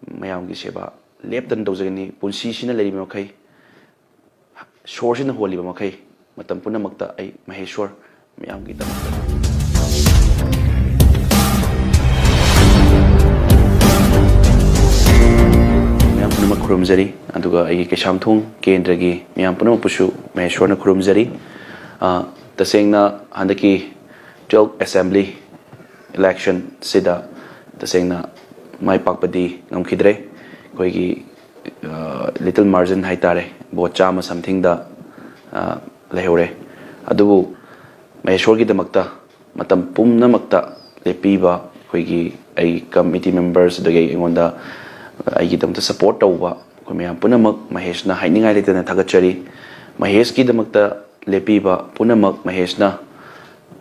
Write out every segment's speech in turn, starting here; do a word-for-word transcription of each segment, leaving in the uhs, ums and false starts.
ꯃꯌꯥꯝꯒꯤ ꯁꯦꯕꯥ ꯂꯦꯞꯇꯅ ꯇꯧꯖꯒꯅꯤ꯫ ꯄꯨꯟꯁꯤꯁꯤꯅ ꯂꯩꯔꯤꯕ ꯃꯈꯩ, ꯁꯣꯔꯁꯤꯅ ꯍꯣꯜꯂꯤꯕ ꯃꯈꯩ, ꯃꯇꯝ ꯄꯨꯝꯅꯃꯛꯇ ꯑꯩ ꯃꯍꯦꯁꯣꯔ ꯃꯌꯥꯝꯒꯤꯗꯃꯛꯇ ꯃꯌꯥꯝ ꯄꯨꯝꯅꯃꯛ ꯈꯨꯔꯨꯝꯖꯔꯤ꯫ ꯑꯗꯨꯒ ꯑꯩꯒꯤ ꯀꯩꯁꯥꯝꯊꯣꯡ ꯀꯦꯟꯗ꯭ꯔꯒꯤ ꯃꯤꯌꯥꯝ ꯄꯨꯝꯅꯃꯛꯄꯨꯁꯨ ꯃꯍꯦꯁꯣꯔꯅ ꯈꯨꯔꯨꯝꯖꯔꯤ꯫ ꯑ, ꯇꯁꯦꯡꯅ ꯍꯟꯗꯛꯀꯤ twelve assembly election ꯁꯤꯗ ꯇꯁꯦꯡꯅ ꯃꯥꯏ ꯄꯥꯛꯄꯗꯤ ꯉꯝꯈꯤꯗ꯭ꯔꯦ꯫ ꯑꯩꯈꯣꯏꯒꯤ, ꯑ, little margin ꯍꯥꯏꯇꯥꯔꯦ, vote ꯆꯥꯝꯃ something ꯗ, ꯑ, ꯂꯩꯍꯧꯔꯦ꯫ ꯑꯗꯨꯕꯨ ꯃꯍꯦꯁꯣꯔꯒꯤꯗꯃꯛꯇ ꯃꯇꯝ ꯄꯨꯝꯅꯃꯛꯇ ꯂꯦꯞꯄꯤꯕ ꯑꯩꯈꯣꯏꯒꯤ, ꯑꯩ committee members, ꯑꯗꯒꯤ ꯑꯩꯉꯣꯟꯗ, ꯑꯩꯒꯤꯗꯃꯛꯇ support ꯇꯧꯕ ꯑꯩꯈꯣꯏ ꯃꯌꯥꯝ ꯄꯨꯝꯅꯃꯛ ꯃꯍꯦꯁꯅ ꯍꯥꯏꯅꯤꯡꯉꯥꯏ ꯂꯩꯇꯅ ꯊꯥꯒꯠꯆꯔꯤ꯫ ꯃꯍꯦꯁꯀꯤꯗꯃꯛꯇ ꯂꯦꯞꯄꯤꯕ ꯄꯨꯝꯅꯃꯛ ꯃꯍꯦꯁꯅ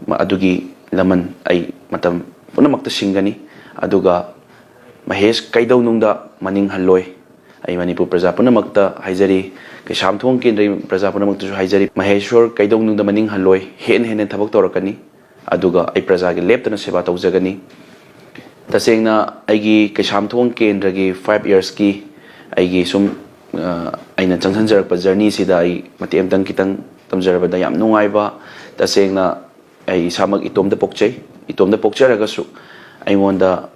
ꯃ-, ꯑꯗꯨꯒꯤ ꯂꯃꯟ ꯑꯩ ꯃꯇꯝ ꯄꯨꯝꯅꯃꯛꯇ ꯁꯤꯡꯒꯅꯤ꯫ ꯑꯗꯨꯒ ꯃꯍꯦꯁ ꯀꯩꯗꯧꯅꯨꯡꯗ ꯃꯅꯤꯡ ꯍꯜꯂꯣꯏ꯫ ꯑꯩ ꯃꯅꯤꯄꯨꯔ ꯄ꯭ꯔꯖꯥ ꯄꯨꯝꯅꯃꯛꯇ ꯍꯥꯏꯖꯔꯤ, ꯀꯩꯁꯥꯝꯊꯣꯡ ꯀꯦꯟꯗ꯭ꯔꯒꯤ ꯄ꯭ꯔꯖꯥ ꯄꯨꯝꯅꯃꯛꯇꯁꯨ ꯍꯥꯏꯖꯔꯤ, ꯃꯍꯦꯁꯣꯔ ꯀꯩꯗꯧꯅꯨꯡꯗ ꯃꯅꯤꯡ ꯍꯜꯂꯣꯏ, ꯍꯦꯟꯅ ꯍꯦꯟꯅ ꯊꯕꯛ ꯇꯧꯔꯛꯀꯅꯤ꯫ ꯑꯗꯨꯒ ꯑꯩ ꯄ꯭ꯔꯖꯥꯒꯤ ꯂꯦꯞꯇꯅ ꯁꯦꯕꯥ ꯇꯧꯖꯒꯅꯤ꯫ ꯇꯁꯦꯡꯅ ꯑꯩꯒꯤ ꯀꯩꯁꯥꯝꯊꯣꯡ ꯀꯦꯟꯗ꯭ꯔꯒꯤ five years ꯀꯤ ꯑꯩꯒꯤ ꯁꯨꯝ, ꯑ, ꯑꯩꯅ ꯆꯪꯁꯤꯟꯖꯔꯛꯄ journey ꯁꯤꯗ ꯑꯩ ꯃꯇꯦꯛ ꯑꯃꯇꯪ ꯈꯤꯇꯪ ꯇꯝꯖꯔꯕꯗ, ꯌꯥꯝ ꯅꯨꯡꯉꯥꯏꯕ, ꯇꯁꯦꯡꯅ ꯑꯩ ꯏꯁꯥꯃꯛ ꯏꯇꯣꯝꯇ ꯄꯣꯛꯆꯩ꯫ ꯏꯇꯣꯝꯇ ꯄꯣꯛꯆꯔꯒꯁꯨ ꯑꯩꯉꯣꯟꯗ,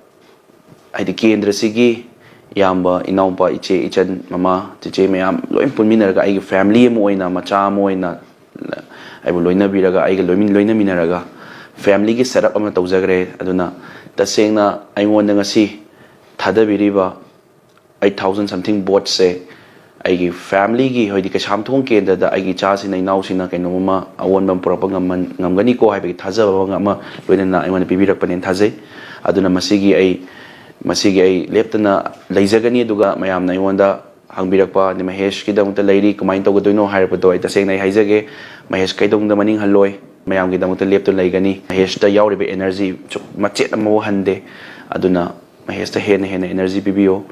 ꯍꯥꯏꯗꯤ, ꯀꯦꯟꯗ꯭ꯔꯁꯤꯒꯤ ꯏꯌꯥꯝꯕ, ꯏꯅꯥꯎꯄꯥ, ꯏꯆꯦ, ꯏꯆꯟ, ꯃꯃꯥ, ꯆꯤꯆꯦ ꯃꯌꯥꯝ ꯂꯣꯏ ꯄꯨꯟꯃꯤꯟꯅꯔꯒ ꯑꯩꯒꯤ family ꯑꯃ ꯑꯣꯏꯅ, ꯃꯆꯥ ꯑꯃ ꯑꯣꯏꯅ ꯑꯩꯕꯨ ꯂꯣꯏꯅꯕꯤꯔꯒ, ꯑꯩꯒ ꯂꯣꯏꯃꯤꯟ-, ꯂꯣꯏꯅꯃꯤꯟꯅꯔꯒ family ꯒꯤ setup ꯑꯃ ꯇꯧꯖꯈ꯭ꯔꯦ꯫ ꯑꯗꯨꯅ ꯇꯁꯦꯡꯅ ꯑꯩꯉꯣꯟꯗ ꯉꯁꯤ ꯊꯥꯗꯕꯤꯔꯤꯕ eight thousand something vote ꯁꯦ ꯑꯩꯒꯤ family ꯒꯤ, ꯍꯥꯏꯗꯤ ꯀꯩꯁꯥꯝꯊꯣꯡ ꯀꯦꯟꯗ꯭ꯔꯗ ꯑꯩꯒꯤ ꯏꯆꯥꯁꯤꯡꯅ, ꯏꯅꯥꯎꯁꯤꯡꯅ ꯀꯩꯅꯣꯝꯃ ꯑꯑꯣꯟꯕ ꯑꯃ ꯄꯨꯔꯛꯄ ꯉꯝꯃꯟ-, ꯉꯝꯒꯅꯤꯀꯣ ꯍꯥꯏꯕꯒꯤ ꯊꯥꯖꯕ ꯑꯃ ꯂꯣꯏꯅꯅ ꯑꯩꯉꯣꯟꯗ ꯄꯤꯕꯤꯔꯛꯄꯅꯦꯅ ꯊꯥꯖꯩ꯫ ꯑꯗꯨꯅ ꯃꯁꯤꯒꯤ ꯑꯩ, ꯃꯁꯤꯒꯤ ꯑꯩ ꯂꯦꯞꯇꯅ ꯂꯩꯖꯒꯅꯤ꯫ ꯑꯗꯨꯒ ꯃꯌꯥꯝꯅ ꯑꯩꯉꯣꯟꯗ ꯍꯪꯕꯤꯔꯛꯄ, ꯑꯗꯩ "ꯃꯍꯦꯁꯀꯤꯗꯃꯛꯇ ꯂꯩꯔꯤ, ꯀꯃꯥꯏꯅ ꯇꯧꯒꯗꯣꯏꯅꯣ?" ꯍꯥꯏꯔꯛꯄꯗꯣ, ꯑꯩ ꯇꯁꯦꯡꯅ ꯑꯩ ꯍꯥꯏꯖꯒꯦ, ꯃꯍꯦꯁ ꯀꯩꯗꯧꯅꯨꯡꯗ ꯃꯅꯤꯡ ꯍꯜꯂꯣꯏ, ꯃꯌꯥꯝꯒꯤꯗꯃꯛꯇ ꯂꯦꯞꯇꯨꯅ ꯂꯩꯒꯅꯤ꯫ ꯃꯍꯦꯁꯇ ꯌꯥꯎꯔꯤꯕ energy ꯁꯨ-, ꯃꯆꯦꯠ ꯑꯃꯐꯥꯎ ꯍꯟꯗꯦ꯫ ꯑꯗꯨꯅ ꯃꯍꯦꯁꯇ ꯍꯦꯟꯅ ꯍꯦꯟꯅ energy ꯄꯤꯕꯤꯌꯨ꯫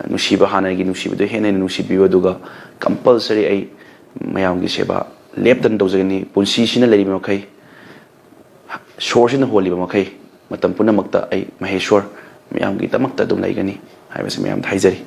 ꯅꯨꯡꯁꯤꯕ, ꯍꯥꯟꯅꯒꯤ ꯅꯨꯡꯁꯤꯕꯗꯨ ꯍꯦꯟꯅ ꯍꯦꯟꯅ ꯅꯨꯡꯁꯤꯕꯤꯌꯨ꯫ ꯑꯗꯨꯒ compulsory ꯑꯩ ꯃꯌꯥꯝꯒꯤ ꯁꯦꯕꯥ ꯂꯦꯞꯇꯅ ꯇꯧꯖꯒꯅꯤ꯫ ꯄꯨꯟꯁꯤꯁꯤꯅ ꯂꯩꯔꯤꯕ ꯃꯈꯩ, ꯁꯣꯔꯁꯤꯅ ꯍꯣꯜꯂꯤꯕ ꯃꯈꯩ, ꯃꯇꯝ ꯄꯨꯝꯅꯃꯛꯇ ꯑꯩ ꯃꯍꯦꯁꯣꯔ ꯃꯌꯥꯝꯒꯤꯗꯃꯛꯇ ꯑꯗꯨꯝ ꯂꯩꯒꯅꯤ꯫ ꯍꯥꯏꯕꯁꯤ ꯃꯌꯥꯝꯗ ꯍꯥꯏꯖꯔꯤ꯫